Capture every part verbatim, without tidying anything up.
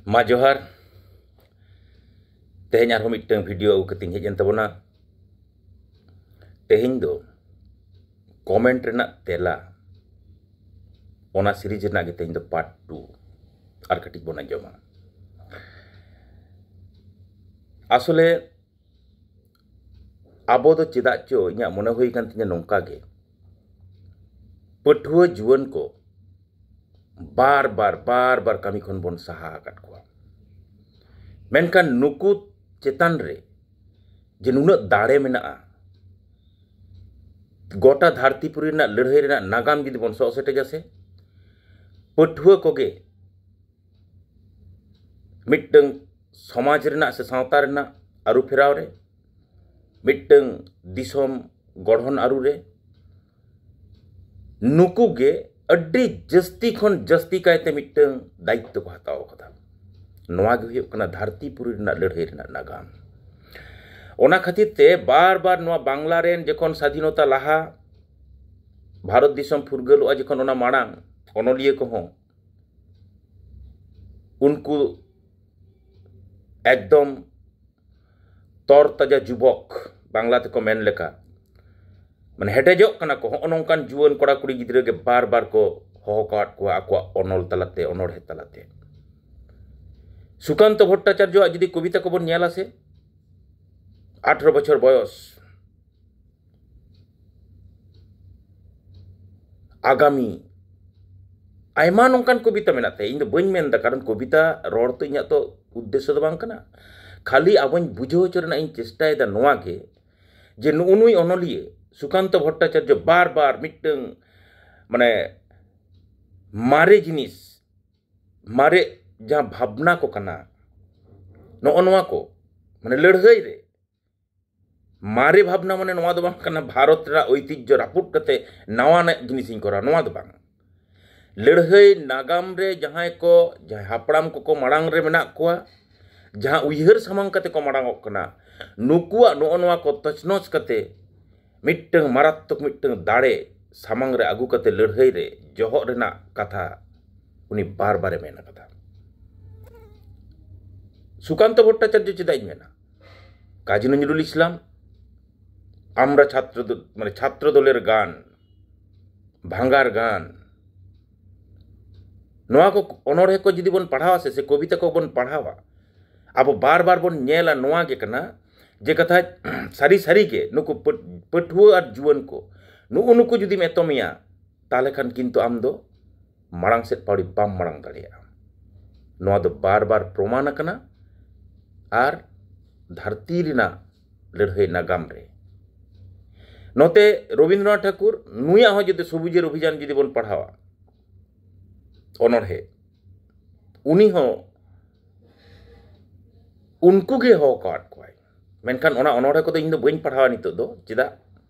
ᱢᱟ ᱡᱚᱦᱟᱨ᱾ ᱛᱮᱦᱮᱧ ᱟᱨᱦᱚᱸ ᱢᱤᱫᱴᱟᱝ ᱵᱷᱤᱰᱤᱭᱳ ᱟᱹᱜᱩ ᱠᱟᱛᱮᱧ ᱦᱮᱡ ᱮᱱ ᱛᱟᱵᱚᱱᱟ᱾ ᱛᱮᱦᱮᱧ ᱫᱚ ᱠᱚᱢᱮᱱᱴ ᱨᱮᱱᱟᱜ ᱛᱮᱞᱟ, ᱚᱱᱟ ᱥᱤᱨᱤᱡᱽ ᱨᱮᱱᱟᱜ ᱜᱮ ᱛᱮᱦᱮᱧ ᱫᱚ ᱯᱟᱨᱴ ᱴᱩ ᱟᱨ ᱠᱟᱹᱴᱤᱡ ᱵᱚᱱ ᱟᱸᱡᱚᱢᱟ᱾ ᱟᱥᱚᱞᱮ ᱟᱵᱚ ᱫᱚ ᱪᱮᱫᱟᱜ ᱪᱚ ᱤᱧᱟᱹᱜ ᱢᱚᱱᱮ ᱦᱩᱭ ᱠᱟᱱ ᱛᱤᱧᱟᱹ ᱱᱚᱝᱠᱟ ᱜᱮ, ᱯᱟᱹᱴᱷᱩᱣᱟᱹ ᱡᱩᱣᱟᱹᱱ ᱠᱚ ᱵᱟᱨ ᱵᱟᱨ ᱵᱟᱨ ᱵᱟᱨ ᱠᱟᱹᱢᱤ ᱠᱷᱚᱱ ᱵᱚᱱ ᱥᱟᱦᱟ ᱟᱠᱟᱫ ᱠᱚᱣᱟ᱾ ᱢᱮᱱᱠᱷᱟᱱ ᱱᱩᱠᱩ ᱪᱮᱛᱟᱱ ᱨᱮ ᱡᱮ ᱱᱩᱱᱟᱹᱜ ᱫᱟᱲᱮ ᱢᱮᱱᱟᱜᱼᱟ, ᱜᱚᱴᱟ ᱫᱷᱟᱹᱨᱛᱤᱯᱩᱨᱤ ᱨᱮᱱᱟᱜ ᱞᱟᱹᱲᱦᱟᱹᱭ ᱨᱮᱱᱟᱜ ᱱᱟᱜᱟᱢ ᱡᱩᱫᱤ ᱵᱚᱱ ᱥᱚᱜ ᱥᱮᱴᱮᱡᱟ ᱥᱮ, ᱯᱟᱹᱴᱷᱩᱣᱟᱹ ᱠᱚᱜᱮ ᱢᱤᱫᱴᱟᱝ ᱥᱚᱢᱟᱡᱽ ᱨᱮᱱᱟᱜ ᱥᱮ ᱥᱟᱶᱛᱟ ᱨᱮᱱᱟᱜ ᱟᱹᱨᱩ ᱯᱷᱮᱨᱟᱣ ᱨᱮ, ᱢᱤᱫᱴᱟᱝ ᱫᱤᱥᱚᱢ ᱜᱚᱲᱦᱚᱱ ᱟᱹᱨᱩ ᱨᱮ, ᱱᱩᱠᱩ ᱜᱮ ᱟᱹᱰᱤ ᱡᱟᱹᱥᱛᱤ ᱠᱷᱚᱱ ᱡᱟᱹᱥᱛᱤ ᱠᱟᱭᱛᱮ ᱢᱤᱫᱴᱟᱝ ᱫᱟᱭᱤᱛᱛᱚ ᱠᱚ ᱦᱟᱛᱟᱣ ᱟᱠᱟᱫᱟ᱾ ᱱᱚᱣᱟ ᱜᱮ ᱦᱩᱭᱩᱜ ᱠᱟᱱᱟ ᱫᱷᱟᱹᱨᱛᱤ ᱯᱩᱨᱤ ᱨᱮᱱᱟᱜ ᱞᱟᱹᱲᱦᱟᱹᱭ ᱨᱮᱱᱟᱜ ᱱᱟᱜᱟᱢ᱾ ᱚᱱᱟ ᱠᱷᱟᱹᱛᱤᱨ ᱛᱮ ᱵᱟᱨ ᱵᱟᱨ ᱱᱚᱣᱟ ᱵᱟᱝᱞᱟ ᱨᱮᱱ ᱡᱚᱠᱷᱚᱱ ᱥᱟᱫᱷᱤᱱᱚᱛᱟ ᱞᱟᱦᱟ, ᱵᱷᱟᱨᱚᱛ ᱫᱤᱥᱚᱢ ᱯᱷᱩᱨᱜᱟᱹᱞᱚᱜᱼᱟ, ᱡᱚᱠᱷᱚᱱ ᱚᱱᱟ ᱢᱟᱲᱟᱝ ᱚᱱᱚᱞᱤᱭᱟᱹ ᱠᱚᱦᱚᱸ ᱩᱱᱠᱩ ᱮᱠᱫᱚᱢ ᱛᱚᱨ ᱛᱟᱡᱟ ᱡᱩᱵᱚᱠ, ᱵᱟᱝᱞᱟ ᱛᱮᱠᱚ ᱢᱮᱱ ᱞᱮᱠᱟ, ᱢᱟᱱᱮ ᱦᱮᱰᱮᱡᱚᱜ ᱠᱟᱱᱟ ᱠᱚ, ᱦᱚᱸᱜᱼᱚ ᱱᱚᱝᱠᱟᱱ ᱡᱩᱣᱟᱹᱱ ᱠᱚᱲᱟ ᱠᱩᱲᱤ ᱜᱤᱫᱽᱨᱟᱹ ᱜᱮ ᱵᱟᱨ ᱵᱟᱨ ᱠᱚ ᱦᱚᱦᱚ ᱠᱟᱣᱟᱫ ᱠᱚᱣᱟ ᱟᱠᱚᱣᱟᱜ ᱚᱱᱚᱞ ᱛᱟᱞᱟᱛᱮ, ᱚᱱᱚᱬᱦᱮ ᱛᱟᱞᱟᱛᱮ᱾ ᱥᱩᱠᱟᱱᱛᱚ ᱵᱷᱚᱴᱴᱟᱪᱟᱨᱡᱚᱣᱟᱜ ᱡᱩᱫᱤ ᱠᱚᱵᱤᱛᱟ ᱠᱚᱵᱚᱱ ᱧᱮᱞᱟ ᱥᱮ, ᱟᱴᱷᱨᱚ ᱵᱚᱪᱷᱚᱨ ᱵᱚᱭᱚᱥ, ᱟᱜᱟᱢᱤ, ᱟᱭᱢᱟ ᱱᱚᱝᱠᱟᱱ ᱠᱚᱵᱤᱛᱟ ᱢᱮᱱᱟᱜ ᱛᱟᱭᱟ᱾ ᱤᱧ ᱫᱚ ᱵᱟᱹᱧ ᱢᱮᱱᱫᱟ, ᱠᱟᱨᱚᱱ ᱠᱚᱵᱤᱛᱟ ᱨᱚᱲ ᱛᱚ ᱤᱧᱟᱹᱜ ᱛᱚ ᱩᱫᱽᱫᱮᱥᱥᱚ ᱫᱚ ᱵᱟᱝ ᱠᱟᱱᱟ᱾ ᱠᱷᱟᱹᱞᱤ ᱟᱵᱚᱧ ᱵᱩᱡᱷᱟᱹᱣ ᱦᱚᱪᱚ ᱨᱮᱱᱟᱜ ᱤᱧ ᱪᱮᱥᱴᱟᱭᱮᱫᱟ ᱱᱚᱣᱟ ᱜᱮ, ᱡᱮ ᱱᱩᱜᱼᱩ ᱱᱩᱭ ᱚᱱᱚᱞᱤᱭᱟᱹ ᱥᱩᱠᱟᱱᱛᱚ ᱵᱷᱚᱴᱴᱟᱪᱟᱨᱡᱚ ᱵᱟᱨ ᱵᱟᱨ ᱢᱤᱫᱴᱟᱝ, ᱢᱟᱱᱮ, ᱢᱟᱨᱮ ᱡᱤᱱᱤᱥ, ᱢᱟᱨᱮ ᱡᱟᱦᱟᱸ ᱵᱷᱟᱵᱽᱱᱟ ᱠᱚ ᱠᱟᱱᱟ, ᱱᱚᱜᱼᱚ ᱱᱚᱣᱟ ᱠᱚ, ᱢᱟᱱᱮ, ᱞᱟᱹᱲᱦᱟᱹᱭ ᱨᱮ ᱢᱟᱨᱮ ᱵᱷᱟᱵᱽᱱᱟ ᱢᱟᱱᱮ ᱱᱚᱣᱟ ᱫᱚ ᱵᱟᱝ ᱠᱟᱱᱟ ᱵᱷᱟᱨᱚᱛ ᱨᱮᱱᱟᱜ ᱳᱭᱛᱤᱡᱽᱡᱚ ᱨᱟᱹᱯᱩᱫ ᱠᱟᱛᱮ ᱱᱟᱣᱟᱱᱟᱜ ᱡᱤᱱᱤᱥᱤᱧ ᱠᱚᱨᱟᱣᱟ, ᱱᱚᱣᱟ ᱫᱚ ᱵᱟᱝ᱾ ᱞᱟᱹᱲᱦᱟᱹᱭ ᱱᱟᱜᱟᱢ ᱨᱮ ᱡᱟᱦᱟᱸᱭ ᱠᱚ, ᱡᱟᱦᱟᱸᱭ ᱦᱟᱯᱲᱟᱢ ᱠᱚᱠᱚ ᱢᱟᱲᱟᱝ ᱨᱮ ᱢᱮᱱᱟᱜ ᱠᱚᱣᱟ, ᱡᱟᱦᱟᱸ ᱩᱭᱦᱟᱹᱨ ᱥᱟᱢᱟᱝ ᱠᱟᱛᱮ ᱠᱚ ᱢᱟᱲᱟᱝ ᱚᱜ ᱠᱟᱱᱟ, ᱱᱩᱠᱩᱣᱟᱜ ᱱᱚᱜᱼᱚ ᱱᱚᱣᱟ ᱠᱚ ᱛᱚᱪᱱᱚᱪ ᱠᱟᱛᱮ ᱢᱤᱫᱴᱟᱝ ᱢᱟᱨᱟᱛᱛᱚᱠ ᱢᱤᱫᱴᱟᱝ ᱫᱟᱲᱮ ᱥᱟᱢᱟᱝ ᱨᱮ ᱟᱹᱜᱩ ᱠᱟᱛᱮ ᱞᱟᱹᱲᱦᱟᱹᱭ ᱨᱮ ᱡᱚᱦᱚᱜ ᱨᱮᱱᱟᱜ ᱠᱟᱛᱷᱟ ᱩᱱᱤ ᱵᱟᱨ ᱵᱟᱨᱮ ᱢᱮᱱ ᱟᱠᱟᱫᱟ᱾ সুকান্ত ভট্টাচার্য ᱪᱮᱫᱟᱜ ᱤᱧ ᱢᱮᱱᱟ? কাজী নজরুল ইসলাম, আমরা ছাত্র দ- মানে ছাত্র দলের গান, ভাঙার গান, ᱱᱚᱣᱟ ᱠᱚ ᱚᱱᱚᱬᱦᱮ ᱠᱚ ᱡᱩᱫᱤ ᱵᱚᱱ ᱯᱟᱲᱦᱟᱣᱟ ᱥᱮ, ᱥᱮ ᱠᱚᱵᱤᱛᱟ ᱠᱚ ᱵᱚᱱ ᱯᱟᱲᱦᱟᱣᱟ, ᱟᱵᱚ ᱵᱟᱨ ᱵᱟᱨ ᱵᱚᱱ ᱧᱮᱞᱟ ᱱᱚᱣᱟ ᱜᱮ ᱠᱟᱱᱟ ᱡᱮ ᱠᱟᱛᱷᱟ ᱥᱟᱹᱨᱤ ᱥᱟᱹᱨᱤ ᱜᱮ ᱱᱩᱠᱩ ᱯᱟᱹ- ᱯᱟᱹᱴᱷᱩᱣᱟᱹ ᱟᱨ ᱡᱩᱣᱟᱹᱱ ᱠᱚ ᱱᱩᱜᱼᱩ ᱱᱩᱠᱩ ᱡᱩᱫᱤᱢ ᱮᱛᱚᱢᱮᱭᱟ, ᱛᱟᱦᱚᱞᱮ ᱠᱷᱟᱱ ᱠᱤᱱᱛᱩ ᱟᱢ ᱫᱚ ᱢᱟᱲᱟᱝ ᱥᱮᱫ ᱯᱟᱹᱣᱲᱤ ᱵᱟᱢ ᱢᱟᱲᱟᱝ ᱫᱟᱲᱮᱭᱟᱜᱼᱟ᱾ ᱱᱚᱣᱟ ᱫᱚ ᱵᱟᱨ ᱵᱟᱨ ᱯᱨᱚᱢᱟᱱ ᱟᱠᱟᱱᱟ᱾ ᱟᱨ ᱫᱷᱟᱹᱨᱛᱤ ᱨᱮᱱᱟᱜ ᱞᱟᱹᱲᱦᱟᱹᱭ ᱱᱟᱜᱟᱢ ᱨᱮ ᱱᱚᱛᱮ ᱨᱚᱵᱤᱱᱫᱨᱚᱱᱟᱛᱷ ᱴᱷᱟᱹᱠᱩᱨ ᱱᱩᱭᱟᱜ ᱦᱚᱸ ᱡᱩᱫᱤ ᱥᱚᱵᱩᱡᱮᱨ ᱚᱵᱷᱤᱡᱟᱱ ᱡᱩᱫᱤ ᱵᱚᱱ ᱯᱟᱲᱦᱟᱣᱟ ᱚᱱᱚᱬᱦᱮ, ᱩᱱᱤ ᱦᱚᱸ ᱩᱱᱠᱩ ᱜᱮ ᱦᱚᱦᱚ ᱟᱠᱟᱫ ᱠᱚᱣᱟᱭ᱾ ᱢᱮᱱᱠᱷᱟᱱ ᱚᱱᱟ ᱚᱱᱚᱬᱦᱮ ᱠᱚᱫᱚ ᱤᱧ ᱫᱚ ᱵᱟᱹᱧ ᱯᱟᱲᱦᱟᱣᱟ ᱱᱤᱛᱚᱜ ᱫᱚ᱾ ᱪᱮᱫᱟᱜ?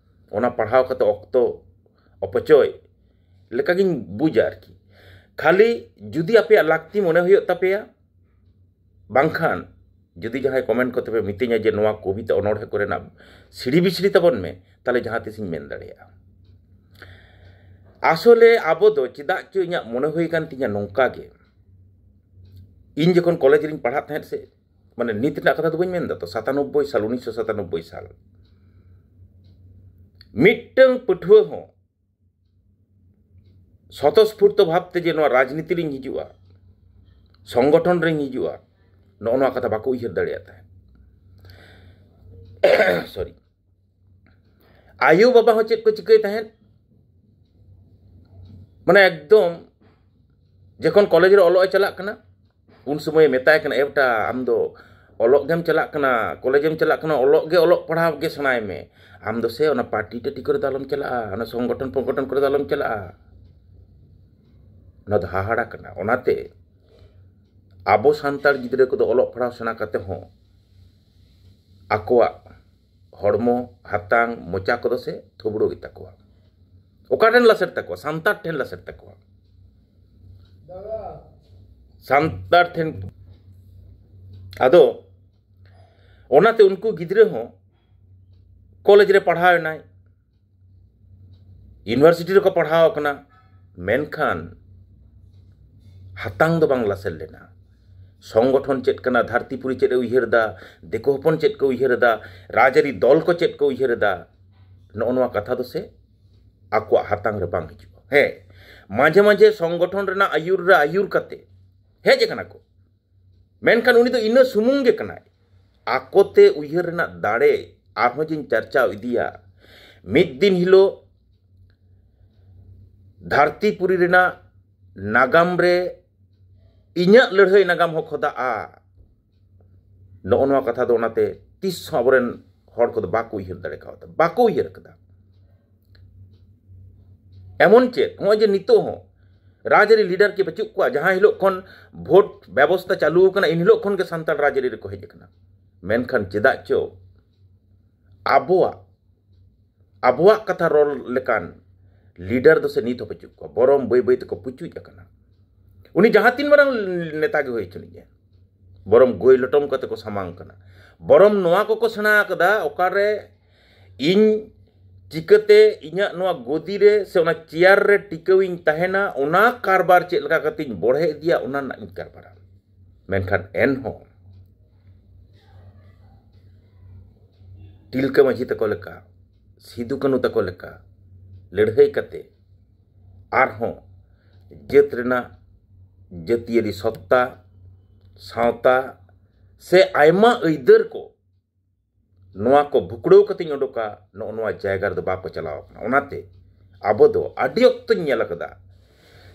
ᱚᱱᱟ ᱯᱟᱲᱦᱟᱣ ᱠᱟᱛᱮ ᱚᱠᱛᱚ ᱚᱯᱚᱪᱚᱭ ᱞᱮᱠᱟᱜᱤᱧ ᱵᱩᱡᱟ ᱟᱨᱠᱤ᱾ ᱠᱷᱟᱹᱞᱤ ᱡᱩᱫᱤ ᱟᱯᱮᱭᱟᱜ ᱞᱟᱹᱠᱛᱤ ᱢᱚᱱᱮ ᱦᱩᱭᱩᱜ ᱛᱟᱯᱮᱭᱟ, ᱵᱟᱝᱠᱷᱟᱱ ᱡᱩᱫᱤ ᱡᱟᱦᱟᱸᱭ ᱠᱚᱢᱮᱱᱴ ᱠᱚᱛᱮ ᱯᱮ ᱢᱤᱛᱟᱹᱧᱟ ᱡᱮ ᱱᱚᱣᱟ ᱠᱚᱵᱤᱛᱟ ᱚᱱᱚᱬᱦᱮ ᱠᱚᱨᱮᱱᱟᱜ ᱥᱤᱲᱤ ᱵᱤᱥᱲᱤ ᱛᱟᱵᱚᱱ ᱢᱮ, ᱛᱟᱦᱚᱞᱮ ᱡᱟᱦᱟᱸ ᱛᱤᱥᱤᱧ ᱢᱮᱱ ᱫᱟᱲᱮᱭᱟᱜᱼᱟ᱾ ᱟᱥᱚᱞᱮ ᱟᱵᱚ ᱫᱚ ᱪᱮᱫᱟᱜ ᱪᱚ ᱤᱧᱟᱹᱜ ᱢᱚᱱᱮ ᱦᱩᱭ ᱠᱟᱱ ᱛᱤᱧᱟ ᱱᱚᱝᱠᱟ ᱜᱮ, ᱤᱧ ᱡᱚᱠᱷᱚᱱ ᱠᱚᱞᱮᱡᱽ ᱨᱤᱧ ᱯᱟᱲᱦᱟᱜ ᱛᱟᱦᱮᱸᱫ ᱥᱮ, ᱢᱟᱱᱮ ᱱᱤᱛ ᱨᱮᱱᱟᱜ ᱠᱟᱛᱷᱟ ᱫᱚ ᱵᱟᱹᱧ ᱢᱮᱱ ᱮᱫᱟ ᱛᱚ, ᱥᱟᱛᱟᱱᱚᱵᱵᱳᱭ ᱥᱟᱞ, ᱩᱱᱤᱥᱥᱚ ᱥᱟᱛᱟᱱᱚᱵᱵᱳᱭ ᱥᱟᱞ, ᱢᱤᱫᱴᱟᱝ ᱯᱟᱹᱴᱷᱩᱣᱟᱹ ᱦᱚᱸ ᱥᱚᱛᱚᱥᱯᱷᱩᱨᱛᱚ ᱵᱷᱟᱵᱽᱛᱮ ᱡᱮ ᱱᱚᱣᱟ ᱨᱟᱡᱽᱱᱤᱛᱤ ᱨᱤᱧ ᱦᱤᱡᱩᱜᱼᱟ, ᱥᱚᱝᱜᱚᱴᱷᱚᱱ ᱨᱤᱧ ᱦᱤᱡᱩᱜᱼᱟ, ᱱᱚᱜᱼᱚ ᱱᱚᱣᱟ ᱠᱟᱛᱷᱟ ᱵᱟᱠᱚ ᱩᱭᱦᱟᱹᱨ ᱫᱟᱲᱮᱭᱟᱜ ᱛᱟᱦᱮᱸᱫ᱾ ᱥᱚᱨᱤ, ᱟᱭᱳ ᱵᱟᱵᱟ ᱦᱚᱸ ᱪᱮᱫ ᱠᱚ ᱪᱤᱠᱟᱹᱭ ᱛᱟᱦᱮᱸᱫ, ᱢᱟᱱᱮ ᱮᱠᱫᱚᱢ ᱡᱚᱠᱷᱚᱱ ᱠᱚᱞᱮᱡᱽ ᱨᱮ ᱚᱞᱚᱜ ᱮ ᱪᱟᱞᱟᱜ ᱠᱟᱱᱟ, ᱩᱱ ᱥᱚᱢᱚᱭᱮ ᱢᱮᱛᱟᱭ ᱠᱟᱱᱟ, "ᱮ ᱵᱮᱴᱟ, ᱟᱢ ᱫᱚ ᱚᱞᱚᱜ ᱜᱮᱢ ᱪᱟᱞᱟᱜ ᱠᱟᱱᱟ, ᱠᱚᱞᱮᱡᱽ ᱮᱢ ᱪᱟᱞᱟᱜ ᱠᱟᱱᱟ, ᱚᱞᱚᱜ ᱜᱮ ᱚᱞᱚᱜ ᱯᱟᱲᱦᱟᱣ ᱜᱮ ᱥᱮᱬᱟᱭ ᱢᱮ᱾ ᱟᱢ ᱫᱚ ᱥᱮ ᱚᱱᱟ ᱯᱟᱨᱴᱤ ᱴᱟᱴᱤ ᱠᱚᱨᱮ ᱫᱚ ᱟᱞᱚᱢ ᱪᱟᱞᱟᱜᱼᱟ, ᱚᱱᱟ ᱥᱚᱝᱜᱚᱴᱷᱚᱱ ᱯᱚᱝᱜᱚᱴᱷᱚᱱ ᱠᱚᱨᱮ ᱫᱚ ᱟᱞᱚᱢ ᱪᱟᱞᱟᱜᱼᱟ᱾" ᱚᱱᱟ ᱫᱚ ᱦᱟᱦᱟᱲᱟ ᱠᱟᱱᱟ᱾ ᱚᱱᱟᱛᱮ ᱟᱵᱚ ᱥᱟᱱᱛᱟᱲ ᱜᱤᱫᱽᱨᱟᱹ ᱠᱚᱫᱚ ᱚᱞᱚᱜ ᱯᱟᱲᱦᱟᱣ ᱥᱮᱬᱟ ᱠᱟᱛᱮ ᱦᱚᱸ ᱟᱠᱚᱣᱟᱜ ᱦᱚᱲᱢᱚ, ᱦᱟᱛᱟᱝ, ᱢᱚᱪᱟ ᱠᱚᱫᱚ ᱥᱮ ᱛᱷᱩᱵᱲᱟᱹ ᱜᱮᱛᱟ ᱠᱚᱣᱟ᱾ ᱚᱠᱟ ᱴᱷᱮᱱ ᱞᱟᱥᱮᱨ ᱛᱟᱠᱚᱣᱟ? ᱥᱟᱱᱛᱟᱲ ᱴᱷᱮᱱ ᱞᱟᱥᱮᱨ ᱛᱟᱠᱚᱣᱟ᱾ ᱥᱟᱱᱛᱟᱲ ᱴᱷᱮᱱ᱾ ᱟᱫᱚ ᱚᱱᱟᱛᱮ ᱩᱱᱠᱩ ᱜᱤᱫᱽᱨᱟᱹ ᱦᱚᱸ ᱠᱚᱞᱮᱡᱽ ᱨᱮ ᱯᱟᱲᱦᱟᱣ ᱮᱱᱟᱭ, ᱤᱭᱩᱱᱤᱵᱷᱟᱨᱥᱤᱴᱤ ᱨᱮᱠᱚ ᱯᱟᱲᱦᱟᱣ ᱟᱠᱟᱱᱟ, ᱢᱮᱱᱠᱷᱟᱱ ᱦᱟᱛᱟᱝ ᱫᱚ ᱵᱟᱝ ᱞᱟᱥᱮᱨ ᱞᱮᱱᱟ, ᱥᱚᱝᱜᱚᱴᱷᱚᱱ ᱪᱮᱫ ᱠᱟᱱᱟ, ᱫᱷᱟᱹᱨᱛᱤᱯᱩᱨᱤ ᱪᱮᱫ ᱮ ᱩᱭᱦᱟᱹᱨ ᱮᱫᱟ, ᱫᱤᱠᱩ ᱦᱚᱯᱚᱱ ᱪᱮᱫ ᱠᱚ ᱩᱭᱦᱟᱹᱨ ᱮᱫᱟ, ᱨᱟᱡᱽᱟᱹᱨᱤ ᱫᱚᱞ ᱠᱚ ᱪᱮᱫ ᱠᱚ ᱩᱭᱦᱟᱹᱨ ᱮᱫᱟ, ᱱᱚᱜᱼᱚ ᱱᱚᱣᱟ ᱠᱟᱛᱷᱟ ᱫᱚ ᱥᱮ ᱟᱠᱚᱣᱟᱜ ᱦᱟᱛᱟᱝ ᱨᱮ ᱵᱟᱝ ᱦᱤᱡᱩᱜᱼᱟ᱾ ᱦᱮᱸ, ᱢᱟᱡᱷᱮ ᱢᱟᱡᱷᱮ ᱥᱚᱝᱜᱚᱴᱷᱚᱱ ᱨᱮᱱᱟᱜ ᱟᱹᱭᱩᱨ ᱨᱮ ᱟᱹᱭᱩᱨ ᱠᱟᱛᱮ ᱦᱮᱡ ᱟᱠᱟᱱᱟ ᱠᱚ, ᱢᱮᱱᱠᱷᱟᱱ ᱩᱱᱤ ᱫᱚ ᱤᱱᱟᱹ ᱥᱩᱢᱩᱝ ᱜᱮ ᱠᱟᱱᱟᱭ᱾ ᱟᱠᱚᱛᱮ ᱩᱭᱦᱟᱹᱨ ᱨᱮᱱᱟᱜ ᱫᱟᱲᱮ ᱟᱨᱦᱚᱸ ᱡᱮᱧ ᱪᱟᱨᱪᱟᱣ ᱤᱫᱤᱭᱟ, ᱢᱤᱫ ᱫᱤᱱ ᱦᱤᱞᱳᱜ ᱫᱷᱟᱹᱨᱛᱤᱯᱩᱨᱤ ᱨᱮᱱᱟᱜ ᱱᱟᱜᱟᱢ ᱨᱮ ᱤᱧᱟᱹᱜ ᱞᱟᱹᱲᱦᱟᱹᱭ ᱱᱟᱜᱟᱢ ᱦᱚᱸ ᱠᱷᱚᱫᱟᱜᱼᱟ᱾ ᱱᱚᱜᱼᱚ ᱱᱚᱣᱟ ᱠᱟᱛᱷᱟ ᱫᱚ ᱚᱱᱟᱛᱮ ᱛᱤᱥ ᱦᱚᱸ ᱟᱵᱚᱨᱮᱱ ᱦᱚᱲ ᱠᱚᱫᱚ ᱵᱟᱠᱚ ᱩᱭᱦᱟᱹᱨ ᱫᱟᱲᱮ ᱠᱟᱣᱫᱟ, ᱵᱟᱠᱚ ᱩᱭᱦᱟᱹᱨ ᱠᱟᱫᱟ᱾ ᱮᱢᱚᱱ ᱪᱮᱫ, ᱱᱚᱜᱼᱚᱭ ᱡᱮ ᱱᱤᱛᱚᱜ ᱦᱚᱸ ᱨᱟᱡᱽᱟᱹᱨᱤ ᱞᱤᱰᱟᱨ ᱠᱤ ᱵᱟᱹᱪᱩᱜ ᱠᱚᱣᱟ? ᱡᱟᱦᱟᱸ ᱦᱤᱞᱳᱜ ᱠᱷᱚᱱ ᱵᱷᱳᱴ ᱵᱮᱵᱚᱥᱛᱟ ᱪᱟᱹᱞᱩ ᱟᱠᱟᱱᱟ, ᱤᱱ ᱦᱤᱞᱳᱜ ᱠᱷᱚᱱ ᱜᱮ ᱥᱟᱱᱛᱟᱲ ᱨᱟᱡᱽᱟᱹᱨᱤ ᱨᱮᱠᱚ ᱦᱮᱡ ᱟᱠᱟᱱᱟ᱾ ᱢᱮᱱᱠᱷᱟᱱ ᱪᱮᱫᱟᱜ ᱪᱚ ᱟᱵᱚᱣᱟᱜ, ᱟᱵᱚᱣᱟᱜ ᱠᱟᱛᱷᱟ ᱨᱚᱲ ᱞᱮᱠᱟᱱ ᱞᱤᱰᱟᱨ ᱫᱚ ᱥᱮ ᱱᱤᱛ ᱦᱚᱸ ᱵᱟᱹᱪᱩᱜ ᱠᱚᱣᱟ᱾ ᱵᱚᱨᱚᱢ ᱵᱟᱹᱭ ᱵᱟᱹᱭ ᱛᱮᱠᱚ ᱯᱩᱪᱩᱡ ᱟᱠᱟᱱᱟ᱾ ᱩᱱᱤ ᱡᱟᱦᱟᱸ ᱛᱤᱱ ᱢᱟᱨᱟᱝ ᱱᱮᱛᱟ ᱜᱮ ᱦᱩᱭ ᱦᱚᱪᱚᱱᱤᱡ ᱮ, ᱵᱚᱨᱚᱢ ᱜᱚᱭ ᱞᱚᱴᱚᱢ ᱠᱟᱛᱮ ᱠᱚ ᱥᱟᱢᱟᱝ ᱠᱟᱱᱟ᱾ ᱵᱚᱨᱚᱢ ᱱᱚᱣᱟ ᱠᱚᱠᱚ ᱥᱮᱬᱟ ᱟᱠᱟᱫᱟ, ᱚᱠᱟᱨᱮ ᱤᱧ ᱪᱤᱠᱟᱹᱛᱮ ᱤᱧᱟᱹᱜ ᱱᱚᱣᱟ ᱜᱚᱫᱤ ᱨᱮ ᱥᱮ ᱚᱱᱟ ᱪᱮᱭᱟᱨ ᱨᱮ ᱴᱤᱠᱟᱹᱣᱤᱧ ᱛᱟᱦᱮᱱᱟ, ᱚᱱᱟ ᱠᱟᱨᱵᱟᱨ ᱪᱮᱫ ᱞᱮᱠᱟ ᱠᱟᱛᱮᱧ ᱵᱚᱲᱦᱮ ᱤᱫᱤᱭᱟ, ᱚᱱᱟ ᱨᱮᱱᱟᱜ ᱤᱧ ᱠᱟᱨᱵᱟᱨᱟ᱾ ᱢᱮᱱᱠᱷᱟᱱ ᱮᱱᱦᱚᱸ ᱛᱤᱞᱠᱟᱹ ᱢᱟᱹᱡᱷᱤ ᱛᱟᱠᱚ ᱞᱮᱠᱟ, ᱥᱤᱫᱩ ᱠᱟᱹᱱᱩ ᱛᱟᱠᱚ ᱞᱮᱠᱟ ᱞᱟᱹᱲᱦᱟᱹᱭ ᱠᱟᱛᱮ ᱟᱨᱦᱚᱸ ᱡᱟᱹᱛ ᱨᱮᱱᱟᱜ ᱡᱟᱹᱛᱤᱭᱟᱹᱨᱤ ᱥᱚᱛᱛᱟ, ᱥᱟᱶᱛᱟ ᱥᱮ ᱟᱭᱢᱟ ᱟᱹᱭᱫᱟᱹᱨ ᱠᱚ, ᱱᱚᱣᱟ ᱠᱚ ᱵᱷᱩᱠᱲᱟᱹᱣ ᱠᱟᱛᱮᱧ ᱚᱰᱚᱠᱟ, ᱱᱚᱜᱼᱚ ᱱᱚᱣᱟ ᱡᱟᱭᱜᱟ ᱨᱮᱫᱚ ᱵᱟᱠᱚ ᱪᱟᱞᱟᱣ ᱟᱠᱟᱱᱟ᱾ ᱚᱱᱟᱛᱮ ᱟᱵᱚ ᱫᱚ ᱟᱹᱰᱤ ᱚᱠᱛᱚᱧ ᱧᱮᱞ ᱟᱠᱟᱫᱟ,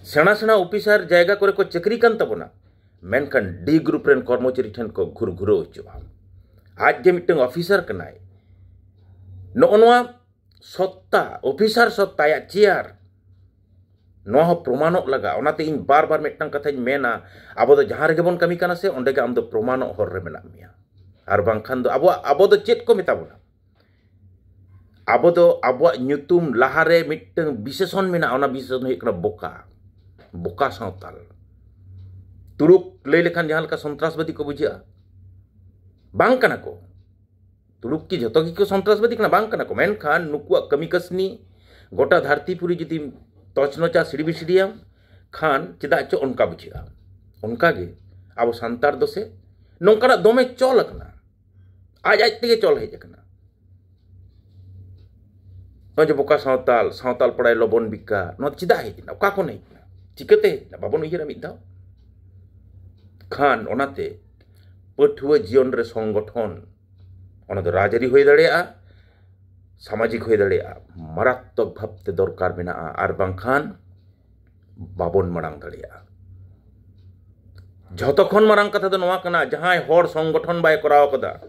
ᱥᱮᱬᱟ ᱥᱮᱬᱟ ᱚᱯᱷᱤᱥᱟᱨ ᱡᱟᱭᱜᱟ ᱠᱚᱨᱮ ᱠᱚ ᱪᱟᱹᱠᱨᱤ ᱠᱟᱱ ᱛᱟᱵᱚᱱᱟ, ᱢᱮᱱᱠᱷᱟᱱ ᱰᱤ ᱜᱨᱩᱯ ᱨᱮᱱ ᱠᱚᱨᱢᱚᱪᱟᱨᱤ ᱴᱷᱮᱱ ᱠᱚ ᱜᱷᱩᱨ ᱜᱷᱩᱨᱟᱹᱣ ᱦᱚᱪᱚᱜᱼᱟ᱾ ᱟᱡ ᱡᱮ ᱢᱤᱫᱴᱟᱝ ᱚᱯᱷᱤᱥᱟᱨ ᱠᱟᱱᱟᱭ, ᱱᱚᱜᱼᱚ ᱱᱚᱣᱟ ᱥᱚᱛᱛᱟ, ᱚᱯᱷᱤᱥᱟᱨ ᱥᱚᱛᱛᱟ, ᱟᱭᱟᱜ ᱪᱮᱭᱟᱨ, ᱱᱚᱣᱟ ᱦᱚᱸ ᱯᱨᱚᱢᱟᱱᱚᱜ ᱞᱟᱜᱟᱜ᱾ ᱚᱱᱟᱛᱮ ᱤᱧ ᱵᱟᱨ ᱵᱟᱨ ᱢᱤᱫᱴᱟᱝ ᱠᱟᱛᱷᱟᱧ ᱢᱮᱱᱟ, ᱟᱵᱚ ᱫᱚ ᱡᱟᱦᱟᱸ ᱨᱮᱜᱮ ᱵᱚᱱ ᱠᱟᱹᱢᱤ ᱠᱟᱱᱟ ᱥᱮ, ᱚᱸᱰᱮ ᱜᱮ ᱟᱢ ᱫᱚ ᱯᱨᱚᱢᱟᱱᱚᱜ ᱦᱚᱨ ᱨᱮ ᱢᱮᱱᱟᱜ ᱢᱮᱭᱟ᱾ ᱟᱨ ᱵᱟᱝᱠᱷᱟᱱ ᱫᱚ ᱟᱵᱚᱣᱟᱜ, ᱟᱵᱚ ᱫᱚ ᱪᱮᱫ ᱠᱚ ᱢᱮᱛᱟ ᱵᱚᱱᱟ? ᱟᱵᱚ ᱫᱚ ᱟᱵᱚᱣᱟᱜ ᱧᱩᱛᱩᱢ ᱞᱟᱦᱟᱨᱮ ᱢᱤᱫᱴᱟᱝ ᱵᱤᱥᱮᱥᱚᱱ ᱢᱮᱱᱟᱜᱼᱟ, ᱚᱱᱟ ᱵᱤᱥᱮᱥᱚᱱ ᱦᱩᱭᱩᱜ ᱠᱟᱱᱟ ᱵᱚᱠᱟ, ᱵᱚᱠᱟ ᱥᱟᱶᱛᱟᱞ᱾ ᱛᱩᱲᱩᱠ ᱞᱟᱹᱭ ᱞᱮᱠᱷᱟᱱ ᱡᱟᱦᱟᱸ ᱞᱮᱠᱟ ᱥᱚᱱᱛᱨᱟᱥᱵᱟᱫᱤ ᱠᱚ ᱵᱩᱡᱷᱟᱹᱜᱼᱟ, ᱵᱟᱝ ᱠᱟᱱᱟ ᱠᱚ᱾ ᱛᱩᱲᱩᱠ ᱠᱤ ᱡᱷᱚᱛᱚ ᱜᱮᱠᱚ ᱥᱚᱱᱛᱨᱟᱥᱵᱟᱫᱤ ᱠᱟᱱᱟ? ᱵᱟᱝ ᱠᱟᱱᱟ ᱠᱚ᱾ ᱢᱮᱱᱠᱷᱟᱱ ᱱᱩᱠᱩᱣᱟᱜ ᱠᱟᱹᱢᱤ ᱠᱟᱹᱥᱱᱤ ᱜᱚᱴᱟ ᱫᱷᱟᱹᱨᱛᱤ ᱯᱩᱨᱤ ᱡᱩᱫᱤᱢ ᱛᱚᱪᱱᱚᱪᱟ ᱥᱤᱲᱤᱵᱤᱥᱤᱲᱤᱭᱟᱢ ᱠᱷᱟᱱ ᱪᱮᱫᱟᱜ ᱪᱚ ᱚᱱᱠᱟ ᱵᱩᱡᱷᱟᱹᱜᱼᱟ᱾ ᱚᱱᱠᱟᱜᱮ ᱟᱵᱚ ᱥᱟᱱᱛᱟᱲ ᱫᱚ ᱥᱮ ᱱᱚᱝᱠᱟᱱᱟᱜ ᱫᱚᱢᱮ ᱪᱚᱞ ᱟᱠᱟᱱᱟ, ᱟᱡ ᱟᱡ ᱛᱮᱜᱮ ᱪᱚᱞ ᱦᱮᱡ ᱟᱠᱟᱱᱟ᱾ ᱱᱚᱜᱼᱚᱭ ᱡᱮ ᱵᱚᱠᱟ ᱥᱟᱶᱛᱟᱞ, ᱥᱟᱶᱛᱟᱞ ᱯᱟᱲᱟᱭ ᱞᱚᱵᱚᱱ ᱵᱤᱠᱟ, ᱱᱚᱣᱟ ᱫᱚ ᱪᱮᱫᱟᱜ ᱦᱮᱡ ᱮᱱᱟ? ᱚᱠᱟ ᱠᱷᱚᱱ ᱦᱮᱡ ᱮᱱᱟ? ᱪᱤᱠᱟᱹᱛᱮ ᱦᱮᱡ ᱮᱱᱟ? ᱵᱟᱵᱚᱱ ᱩᱭᱦᱟᱹᱨᱟ ᱢᱤᱫ ᱫᱷᱟᱣ? ᱠᱷᱟᱱ ᱚᱱᱟᱛᱮ ᱯᱟᱹᱴᱷᱩᱣᱟᱹ ᱡᱤᱭᱚᱱ ᱨᱮ ᱥᱚᱝᱜᱚᱴᱷᱚᱱ, ᱚᱱᱟ ᱫᱚ ᱨᱟᱡᱽᱟᱹᱨᱤ ᱦᱩᱭ ᱫᱟᱲᱮᱭᱟᱜᱼᱟ, ᱥᱟᱢᱟᱡᱤᱠ ᱦᱩᱭ ᱫᱟᱲᱮᱭᱟᱜᱼᱟ, ᱢᱟᱨᱟᱛᱛᱚᱠ ᱵᱷᱟᱵᱽᱛᱮ ᱫᱚᱨᱠᱟᱨ ᱢᱮᱱᱟᱜᱼᱟ, ᱟᱨ ᱵᱟᱝᱠᱷᱟᱱ ᱵᱟᱵᱚᱱ ᱢᱟᱲᱟᱝ ᱫᱟᱲᱮᱭᱟᱜᱼᱟ᱾ ᱡᱷᱚᱛᱚ ᱠᱷᱚᱱ ᱢᱟᱨᱟᱝ ᱠᱟᱛᱷᱟ ᱫᱚ ᱱᱚᱣᱟ ᱠᱟᱱᱟ, ᱡᱟᱦᱟᱸᱭ ᱦᱚᱲ ᱥᱚᱝᱜᱚᱴᱷᱚᱱ ᱵᱟᱭ ᱠᱚᱨᱟᱣ ᱠᱟᱫᱟ,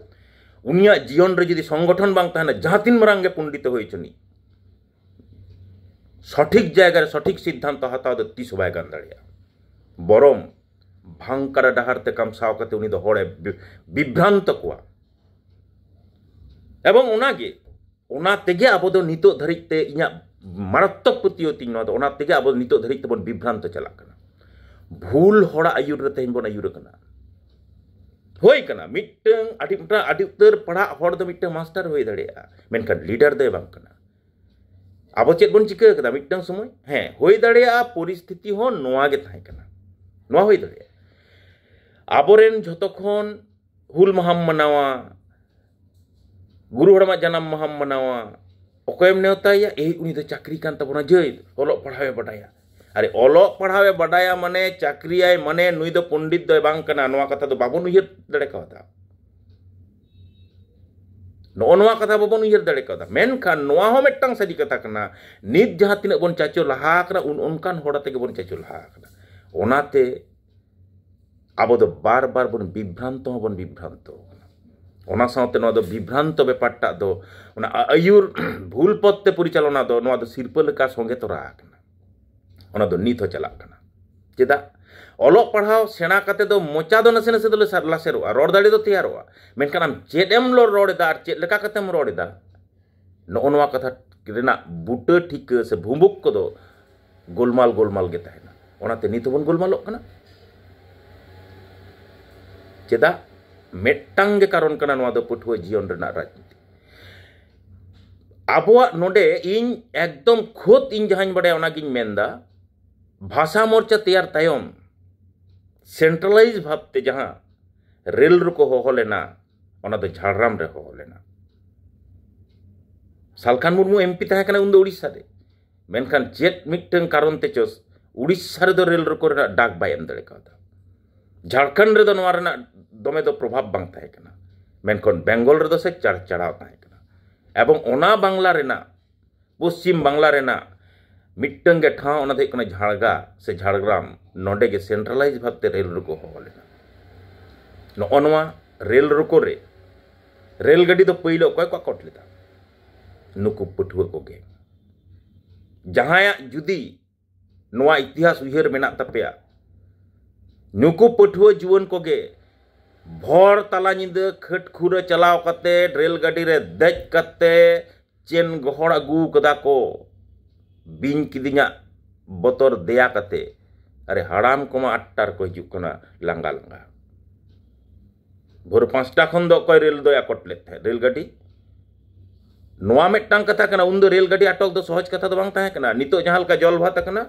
ᱩᱱᱤᱭᱟᱜ ᱡᱤᱭᱚᱱ ᱨᱮ ᱡᱩᱫᱤ ᱥᱚᱝᱜᱚᱴᱷᱚᱱ ᱵᱟᱝ ᱛᱟᱦᱮᱱᱟ, ᱡᱟᱦᱟᱸ ᱛᱤᱱ ᱢᱟᱨᱟᱝ ᱜᱮ ᱯᱚᱱᱰᱤᱛ ᱦᱩᱭ ᱦᱚᱪᱚᱱᱤᱡ, ᱥᱚᱴᱷᱤᱠ ᱡᱟᱭᱜᱟ ᱨᱮ ᱥᱚᱴᱷᱤᱠ ᱥᱤᱫᱽᱫᱷᱟᱱᱛᱚ ᱦᱟᱛᱟᱣ ᱫᱚ ᱛᱤᱥ ᱦᱚᱸ ᱵᱟᱭ ᱜᱟᱱ ᱫᱟᱲᱮᱭᱟᱜᱼᱟ᱾ ᱵᱚᱨᱚᱝ ᱵᱷᱟᱝᱠᱟᱨᱟ ᱰᱟᱦᱟᱨ ᱛᱮ ᱠᱟᱢᱥᱟᱣ ᱠᱟᱛᱮ ᱩᱱᱤ ᱫᱚ ᱦᱚᱲᱮ ᱵᱤ-, ᱵᱤᱵᱷᱨᱟᱱᱛᱚ ᱠᱚᱣᱟ᱾ ᱮᱵᱚᱝ ᱚᱱᱟᱜᱮ, ᱚᱱᱟ ᱛᱮᱜᱮ ᱟᱵᱚ ᱫᱚ ᱱᱤᱛᱚᱜ ᱫᱷᱟᱹᱨᱤᱡ ᱛᱮ, ᱤᱧᱟᱹᱜ ᱢᱟᱨᱟᱛᱛᱚᱠ ᱯᱟᱹᱛᱭᱟᱹᱣ ᱛᱤᱧ ᱱᱚᱣᱟ ᱫᱚ, ᱚᱱᱟ ᱛᱮᱜᱮ ᱟᱵᱚ ᱱᱤᱛᱚᱜ ᱫᱷᱟᱹᱨᱤᱡ ᱛᱮᱵᱚᱱ ᱵᱤᱵᱷᱨᱟᱱᱛᱚ ᱪᱟᱞᱟᱜ ᱠᱟᱱᱟ᱾ ᱵᱷᱩᱞ ᱦᱚᱲᱟᱜ ᱟᱹᱭᱩᱨ ᱨᱮ ᱛᱮᱦᱮᱧ ᱵᱚᱱ ᱟᱹᱭᱩᱨ ᱟᱠᱟᱱᱟ᱾ ᱦᱩᱭ ᱠᱟᱱᱟ, ᱢᱤᱫᱴᱟᱝ ᱟᱹᱰᱤ, ᱢᱤᱫᱴᱟᱝ ᱟᱹᱰᱤ ᱩᱛᱟᱹᱨ ᱯᱟᱲᱦᱟᱜ ᱦᱚᱲ ᱫᱚ ᱢᱤᱫᱴᱟᱝ ᱢᱟᱥᱴᱟᱨ ᱦᱩᱭ ᱫᱟᱲᱮᱭᱟᱜᱼᱟ, ᱢᱮᱱᱠᱷᱟᱱ ᱞᱤᱰᱟᱨ ᱫᱚᱭ ᱵᱟᱝ ᱠᱟᱱᱟ᱾ ᱟᱵᱚ ᱪᱮᱫ ᱵᱚᱱ ᱪᱤᱠᱟᱹ ᱠᱟᱫᱟ ᱢᱤᱫᱴᱟᱝ ᱥᱚᱢᱚᱭ? ᱦᱮᱸ, ᱦᱩᱭ ᱫᱟᱲᱮᱭᱟᱜᱼᱟ ᱯᱚᱨᱤᱥᱛᱷᱤᱛᱤ ᱦᱚᱸ ᱱᱚᱣᱟ ᱜᱮ ᱛᱟᱦᱮᱸ ᱠᱟᱱᱟ, ᱱᱚᱣᱟ ᱦᱩᱭ ᱫᱟᱲᱮᱭᱟᱜᱼᱟ᱾ ᱟᱵᱚᱨᱮᱱ ᱡᱷᱚᱛᱚ ᱠᱷᱚᱱ ᱦᱩᱞ ᱢᱟᱦᱟᱢ ᱢᱟᱱᱟᱣᱟ, ᱜᱩᱨᱩ ᱦᱟᱲᱟᱢᱟᱜ ᱡᱟᱱᱟᱢ ᱢᱟᱦᱟᱢ ᱢᱟᱱᱟᱣᱟ, ᱚᱠᱚᱭᱮᱢ ᱱᱮᱣᱛᱟᱭᱟ? ᱮᱭ, ᱩᱱᱤ ᱫᱚ ᱪᱟᱹᱠᱨᱤ ᱠᱟᱱ ᱛᱟᱵᱚᱱᱟ, ᱡᱟᱹᱭ, ᱚᱞᱚᱜ ᱯᱟᱲᱦᱟᱣᱮ ᱵᱟᱰᱟᱭᱟ᱾ ᱟᱨᱮ, ᱚᱞᱚᱜ ᱯᱟᱲᱦᱟᱣᱮ ᱵᱟᱰᱟᱭᱟ ᱢᱟᱱᱮ, ᱪᱟᱹᱠᱨᱤᱭᱟᱭ ᱢᱟᱱᱮ, ᱱᱩᱭ ᱫᱚ ᱯᱚᱱᱰᱤᱛ ᱫᱚᱭ ᱵᱟᱝ ᱠᱟᱱᱟ, ᱱᱚᱣᱟ ᱠᱟᱛᱷᱟ ᱫᱚ ᱵᱟᱵᱚᱱ ᱩᱭᱦᱟᱹᱨ ᱫᱟᱲᱮ ᱠᱟᱣᱫᱟ᱾ ᱱᱚᱜᱼᱚ ᱱᱚᱣᱟ ᱠᱟᱛᱷᱟ ᱵᱟᱵᱚᱱ ᱩᱭᱦᱟᱹᱨ ᱫᱟᱲᱮ ᱠᱟᱣᱫᱟ᱾ ᱢᱮᱱᱠᱷᱟᱱ ᱱᱚᱣᱟ ᱦᱚᱸ ᱢᱤᱫᱴᱟᱝ ᱥᱟᱹᱨᱤ ᱠᱟᱛᱷᱟ ᱠᱟᱱᱟ, ᱱᱤᱛ ᱡᱟᱦᱟᱸ ᱛᱤᱱᱟᱹᱜ ᱵᱚᱱ ᱪᱟᱪᱚ ᱞᱟᱦᱟ ᱟᱠᱟᱱᱟ, ᱩᱱ ᱚᱱᱠᱟᱱ ᱦᱚᱲ ᱟᱛᱮ ᱜᱮᱵᱚᱱ ᱪᱟᱪᱚ ᱞᱟᱦᱟ ᱟᱠᱟᱱᱟ᱾ ᱚᱱᱟᱛᱮ ᱟᱵᱚ ᱫᱚ ᱵᱟᱨ ᱵᱟᱨ ᱵᱚᱱ ᱵᱤᱵᱷᱨᱟᱱᱛᱚ ᱦᱚᱸᱵᱚᱱ ᱵᱤᱵᱷᱨᱟᱱᱛᱚ ᱠᱟᱱᱟ᱾ ᱚᱱᱟ ᱥᱟᱶᱛᱮ ᱱᱚᱣᱟ ᱫᱚ ᱵᱤᱵᱷᱨᱟᱱᱛᱚ ᱵᱮᱯᱟᱨᱴᱟᱜ ᱫᱚ, ᱚᱱᱟ ᱟ-, ᱟᱹᱭᱩᱨ ᱵᱷᱩᱞ ᱯᱚᱛᱷ ᱛᱮ ᱯᱚᱨᱤᱪᱟᱞᱚᱱᱟ ᱫᱚ, ᱱᱚᱣᱟ ᱫᱚ ᱥᱤᱨᱯᱟᱹ ᱞᱮᱠᱟ ᱥᱚᱸᱜᱮ ᱛᱚᱨᱟ ᱟᱠᱟᱱᱟ᱾ ᱚᱱᱟ ᱫᱚ ᱱᱤᱛ ᱦᱚᱸ ᱪᱟᱞᱟᱜ ᱠᱟᱱᱟ᱾ ᱪᱮᱫᱟᱜ? ᱚᱞᱚᱜ ᱯᱟᱲᱦᱟᱣ ᱥᱮᱬᱟ ᱠᱟᱛᱮ ᱫᱚ ᱢᱚᱪᱟ ᱫᱚ ᱱᱟᱥᱮ ᱱᱟᱥᱮ ᱫᱚᱞᱮ ᱥᱟ-, ᱞᱟᱥᱮᱨᱚᱜᱼᱟ, ᱨᱚᱲ ᱫᱟᱲᱮ ᱫᱚ ᱛᱮᱭᱟᱨᱚᱜᱼᱟ, ᱢᱮᱱᱠᱷᱟᱱ ᱟᱢ ᱪᱮᱫ ᱮᱢ ᱞᱚ-, ᱨᱚᱲ ᱮᱫᱟ ᱟᱨ ᱪᱮᱫ ᱞᱮᱠᱟ ᱠᱟᱛᱮᱢ ᱨᱚᱲ ᱮᱫᱟ, ᱱᱚᱜᱼᱚ ᱱᱚᱣᱟ ᱠᱟᱛᱷᱟ ᱨᱮᱱᱟᱜ ᱵᱩᱴᱟᱹ ᱴᱷᱤᱠᱟᱹ ᱥᱮ ᱵᱷᱩᱢᱵᱩᱠ ᱠᱚᱫᱚ ᱜᱳᱞᱢᱟᱞ ᱜᱳᱞᱢᱟᱞ ᱜᱮ ᱛᱟᱦᱮᱱᱟ᱾ ᱚᱱᱟᱛᱮ ᱱᱤᱛ ᱦᱚᱸᱵᱚᱱ ᱜᱳᱞᱢᱟᱞᱚᱜ ᱠᱟᱱᱟ᱾ ᱪᱮᱫᱟᱜ? ᱢᱤᱫᱴᱟᱝ ᱜᱮ ᱠᱟᱨᱚᱱ ᱠᱟᱱᱟ ᱱᱚᱣᱟ ᱫᱚ, ᱯᱟᱹᱴᱷᱩᱣᱟᱹ ᱡᱤᱭᱚᱱ ᱨᱮᱱᱟᱜ ᱨᱟᱡᱽᱱᱤᱛᱤ᱾ ᱟᱵᱚᱣᱟᱜ ᱱᱚᱰᱮ ᱤᱧ ᱮᱠᱫᱚᱢ ᱠᱷᱩᱫ ᱤᱧ ᱡᱟᱦᱟᱸᱧ ᱵᱟᱰᱟᱭᱟ ᱚᱱᱟᱜᱤᱧ ᱢᱮᱱᱫᱟ, ᱵᱷᱟᱥᱟ ᱢᱳᱨᱪᱟ ᱛᱮᱭᱟᱨ ᱛᱟᱭᱚᱢ ᱥᱮᱱᱴᱨᱟᱞᱟᱭᱤᱡᱽ ᱵᱷᱟᱵᱽᱛᱮ ᱡᱟᱦᱟᱸ ᱨᱮᱞ ᱨᱮᱠᱚ ᱦᱚᱦᱚ ᱞᱮᱱᱟ, ᱚᱱᱟ ᱫᱚ ᱡᱷᱟᱲᱜᱨᱟᱢ ᱨᱮ ᱦᱚᱦᱚ ᱞᱮᱱᱟ᱾ ᱥᱟᱞᱠᱷᱟᱱ ᱢᱩᱨᱢᱩ ᱮᱢᱯᱤ ᱛᱟᱦᱮᱸ ᱠᱟᱱᱟ ᱩᱱᱫᱚ ᱩᱲᱤᱥᱥᱟ ᱨᱮ, ᱢᱮᱱᱠᱷᱟᱱ ᱪᱮᱫ ᱢᱤᱫᱴᱟᱝ ᱠᱟᱨᱚᱱ ᱛᱮ ᱪᱚ ᱩᱲᱤᱥᱥᱟ ᱨᱮᱫᱚ ᱨᱮᱞ ᱨᱚᱠᱚ ᱨᱮᱱᱟᱜ ᱰᱟᱠ ᱵᱟᱭ ᱮᱢ ᱫᱟᱲᱮ ᱠᱟᱣᱫᱟ᱾ ᱡᱷᱟᱲᱠᱷᱚᱸᱰ ᱨᱮᱫᱚ ᱱᱚᱣᱟ ᱨᱮᱱᱟᱜ ᱫᱚᱢᱮ ᱫᱚ ᱯᱨᱚᱵᱷᱟᱵᱽ ᱵᱟᱝ ᱛᱟᱦᱮᱸ ᱠᱟᱱᱟ, ᱢᱮᱱᱠᱷᱟᱱ ᱵᱮᱝᱜᱚᱞ ᱨᱮᱫᱚ ᱥᱮ ᱪᱟᱲᱪᱟᱲᱟᱣ ᱛᱟᱦᱮᱸ ᱠᱟᱱᱟ᱾ ᱮᱵᱚᱝ ᱚᱱᱟ ᱵᱟᱝᱞᱟ ᱨᱮᱱᱟᱜ, ᱯᱚᱥᱪᱤᱢ ᱵᱟᱝᱞᱟ ᱨᱮᱱᱟᱜ ᱢᱤᱫᱴᱟᱝ ᱜᱮ ᱴᱷᱟᱶ, ᱚᱱᱟ ᱫᱚ ᱦᱩᱭᱩᱜ ᱠᱟᱱᱟ ᱡᱷᱟᱲᱜᱟ ᱥᱮ ᱡᱷᱟᱲᱜᱨᱟᱢ, ᱱᱚᱰᱮ ᱜᱮ ᱥᱮᱱᱴᱨᱟᱞᱟᱭᱤᱡᱽ ᱵᱷᱟᱵᱽᱛᱮ ᱨᱮᱞ ᱨᱚᱠᱚ ᱦᱚᱦᱚ ᱞᱮᱱᱟ᱾ ᱱᱚᱜᱼᱚ ᱱᱚᱣᱟ ᱨᱮᱞ ᱨᱚᱠᱚ ᱨᱮ ᱨᱮᱞ ᱜᱟᱹᱰᱤ ᱫᱚ ᱯᱳᱭᱞᱳ ᱚᱠᱚᱭ ᱠᱚ ᱟᱠᱚᱴ ᱞᱮᱫᱟ? ᱱᱩᱠᱩ ᱯᱟᱹᱴᱷᱩᱣᱟᱹ ᱠᱚᱜᱮ᱾ ᱡᱟᱦᱟᱸᱭᱟᱜ ᱡᱩᱫᱤ ᱱᱚᱣᱟ ᱤᱛᱤᱦᱟᱥ ᱩᱭᱦᱟᱹᱨ ᱢᱮᱱᱟᱜ ᱛᱟᱯᱮᱭᱟ, ᱱᱩᱠᱩ ᱯᱟᱹᱴᱷᱩᱣᱟᱹ ᱡᱩᱣᱟᱹᱱ ᱠᱚᱜᱮ ᱵᱷᱚᱨ ᱛᱟᱞᱟ ᱧᱤᱫᱟᱹ ᱠᱷᱟᱹᱴ ᱠᱷᱩᱨᱟᱹ ᱪᱟᱞᱟᱣ ᱠᱟᱛᱮ, ᱨᱮᱞ ᱜᱟᱹᱰᱤ ᱨᱮ ᱫᱮᱡ ᱠᱟᱛᱮ ᱪᱮᱱ ᱜᱚᱦᱚᱲ ᱟᱹᱜᱩ ᱠᱟᱫᱟ ᱠᱚ, ᱵᱤᱧ ᱠᱤᱫᱤᱧᱟᱜ ᱵᱚᱛᱚᱨ ᱫᱮᱭᱟ ᱠᱟᱛᱮ᱾ ᱟᱨᱮ, ᱦᱟᱲᱟᱢ ᱠᱚᱢᱟ ᱟᱴᱴᱟ ᱨᱮᱠᱚ ᱦᱤᱡᱩᱜ ᱠᱟᱱᱟ ᱞᱟᱸᱜᱟ ᱞᱟᱸᱜᱟ᱾ ᱵᱷᱳᱨ ᱯᱟᱸᱪᱴᱟ ᱠᱷᱚᱱ ᱫᱚ ᱚᱠᱚᱭ ᱨᱮᱞ ᱫᱚᱭ ᱟᱠᱚᱴ ᱞᱮᱫ ᱛᱟᱦᱮᱸᱫ? ᱨᱮᱞ ᱜᱟᱹᱰᱤ᱾ ᱱᱚᱣᱟ ᱢᱤᱫᱴᱟᱝ ᱠᱟᱛᱷᱟ ᱠᱟᱱᱟ, ᱩᱱᱫᱚ ᱨᱮᱞ ᱜᱟᱹᱰᱤ ᱟᱴᱚᱠ ᱫᱚ ᱥᱚᱦᱚᱡ ᱠᱟᱛᱷᱟ ᱫᱚ ᱵᱟᱝ ᱛᱟᱦᱮᱸ ᱠᱟᱱᱟ᱾ ᱱᱤᱛᱚᱜ ᱡᱟᱦᱟᱸ ᱞᱮᱠᱟ ᱡᱚᱞ ᱵᱷᱟᱛ ᱟᱠᱟᱱᱟ,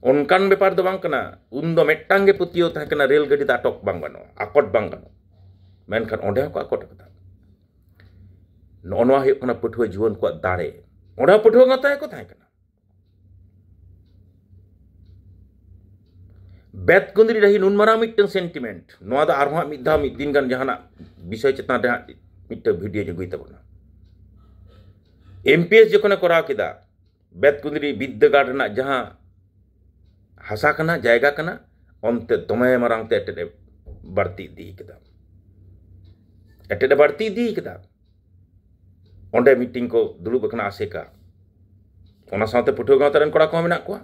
ᱚᱱᱠᱟᱱ ᱵᱮᱯᱟᱨ ᱫᱚ ᱵᱟᱝ ᱠᱟᱱᱟ᱾ ᱩᱱᱫᱚ ᱢᱤᱫᱴᱟᱝ ᱜᱮ ᱯᱟᱹᱛᱭᱟᱹᱣ ᱛᱟᱦᱮᱸ ᱠᱟᱱᱟ, ᱨᱮᱞ ᱜᱟᱹᱰᱤ ᱫᱚ ᱟᱴᱚᱠ ᱵᱟᱝ ᱜᱟᱱᱚᱜᱼᱟ, ᱟᱠᱚᱴ ᱵᱟᱝ ᱜᱟᱱᱚᱜᱼᱟ᱾ ᱢᱮᱱᱠᱷᱟᱱ ᱚᱸᱰᱮ ᱦᱚᱸᱠᱚ ᱟᱠᱚᱴ ᱟᱠᱟᱫᱟ᱾ ᱱᱚᱜᱼᱚ ᱱᱚᱣᱟ ᱦᱩᱭᱩᱜ ᱠᱟᱱᱟ ᱯᱟᱹᱴᱷᱩᱣᱟᱹ ᱡᱩᱣᱟᱹᱱ ᱠᱚᱣᱟᱜ ᱫᱟᱲᱮ᱾ ᱚᱸᱰᱮ ᱦᱚᱸ ᱯᱟᱹᱴᱷᱩᱣᱟᱹ ᱜᱟᱶᱛᱟ ᱜᱮᱠᱚ ᱛᱟᱦᱮᱸ ᱠᱟᱱᱟ᱾ ᱵᱮᱛᱠᱩᱸᱫᱽᱨᱤ ᱰᱟᱹᱦᱤ ᱱᱩᱱ ᱢᱟᱨᱟᱝ ᱢᱤᱫᱴᱟᱝ ᱥᱮᱱᱴᱤᱢᱮᱱᱴ, ᱱᱚᱣᱟ ᱫᱚ ᱟᱨᱦᱚᱸ ᱦᱟᱸᱜ ᱢᱤᱫ ᱫᱷᱟᱣ ᱢᱤᱫ ᱫᱤᱱ ᱜᱟᱱ ᱡᱟᱦᱟᱱᱟᱜ ᱵᱤᱥᱚᱭ ᱪᱮᱛᱟᱱ ᱨᱮ ᱦᱟᱸᱜ ᱢᱤᱫᱴᱟᱝ ᱵᱷᱤᱰᱤᱭᱳᱧ ᱟᱹᱜᱩᱭ ᱛᱟᱵᱚᱱᱟ᱾ ᱮᱢᱯᱤᱮᱥ ᱡᱚᱠᱷᱚᱱᱮ ᱠᱚᱨᱟᱣ ᱠᱮᱫᱟ, ᱵᱮᱛᱠᱩᱸᱫᱽᱨᱤ ᱵᱤᱫᱽᱫᱟᱹᱜᱟᱲ ᱨᱮᱱᱟᱜ ᱡᱟᱦᱟᱸ ᱦᱟᱥᱟ ᱠᱟᱱᱟ, ᱡᱟᱭᱜᱟ ᱠᱟᱱᱟ, ᱚᱱᱛᱮ ᱫᱚᱢᱮ ᱢᱟᱨᱟᱝ ᱛᱮ ᱮᱴᱮᱫ ᱮ ᱵᱟᱹᱲᱛᱤ ᱤᱫᱤ ᱠᱟᱫᱟ᱾ ᱮᱴᱮᱫ ᱮ ᱵᱟᱹᱲᱛᱤ ᱤᱫᱤ ᱠᱟᱫᱟ᱾ ᱚᱸᱰᱮ ᱢᱤᱴᱤᱝ ᱠᱚ ᱫᱩᱲᱩᱵ ᱟᱠᱟᱱᱟ ᱟᱥᱮᱠᱟ, ᱚᱱᱟ ᱥᱟᱶᱛᱮ ᱯᱟᱹᱴᱷᱩᱣᱟᱹ ᱜᱟᱶᱛᱟ ᱨᱮᱱ ᱠᱚᱲᱟ ᱠᱚᱦᱚᱸ ᱢᱮᱱᱟᱜ ᱠᱚᱣᱟ᱾